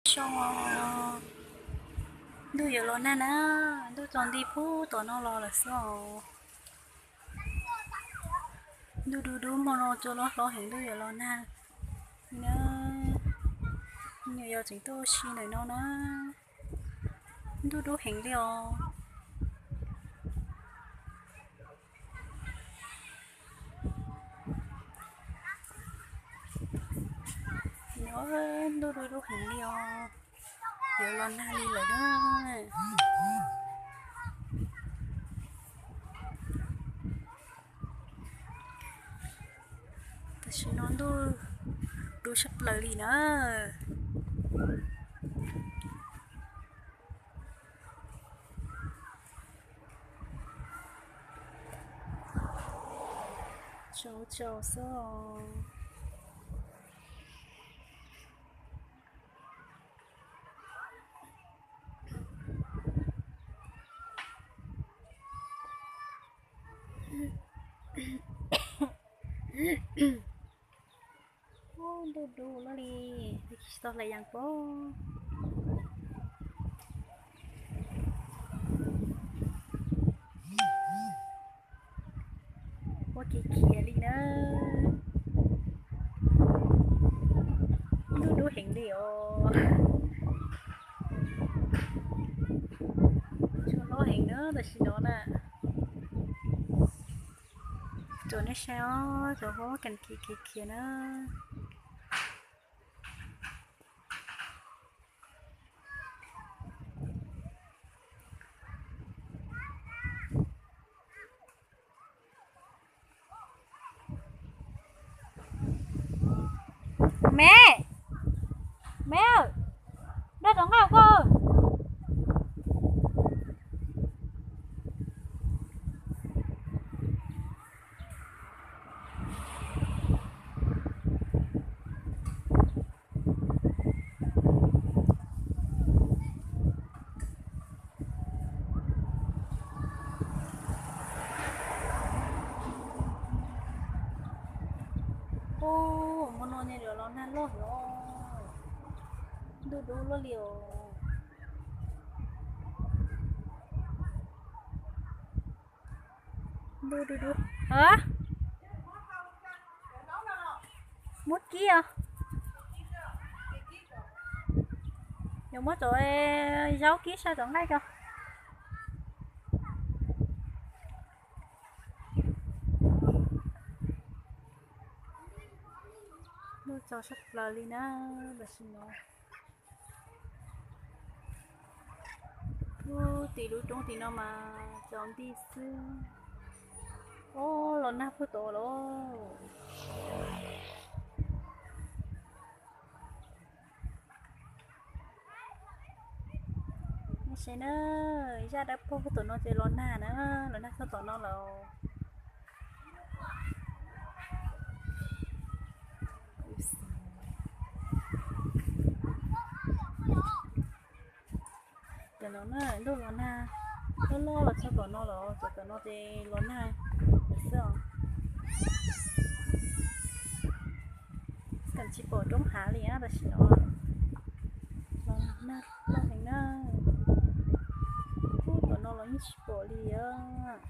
Soj, ntuj yuav los nag na, ntuj tsaus nti pub tom no los lawm xwb os. Ntuj dub dub hmo no tsaus hlob hlob heev, ntuj yuav los nag li na. Nyuam yaus tseem tuaj ua si ntawm no na, ntuj dub heev li os. Ntuj dub dub heev li os, yuav los nag li lawm na. Tam sim no ntuj dub tshaj plaws li na. Tsaus tsaus xwb os. Ub, ntuj dub loj li, tsis tau hlais yees pob. Ua kev khiav li na. Ntuj dub heev li os. Tsaus hlob heev na tam sim no na. Tsuas nej saib os, tsuas hos kas khiav khiav khiav na. Me, me, nrog rov nqa koj. Ub, hmo no nyob yuav los nag loj los, ntuj dub loj li os. Ntuj dub dub. Muab kib os. Yuav muab cov zaub kib sab tom nqaij ko. Ntuj tsaus sab plaws li na, tam sim no. Ub, tim lub roob tim no mas tsaus nti xwb. Ob, los nag puag tod lawm. Nej saib na, zaj dawb paug puag tom no ces los nag na, los nag txog tom no lawm. Cov no na, ntuj los nag, loj loj los txog tom no lawm, cov tom no ces los nag lawm xwb os. Kam tsis pom roob hav li na tam sim no. Los nag loj heev na. Ub, tom no los yeej tsis pom li os.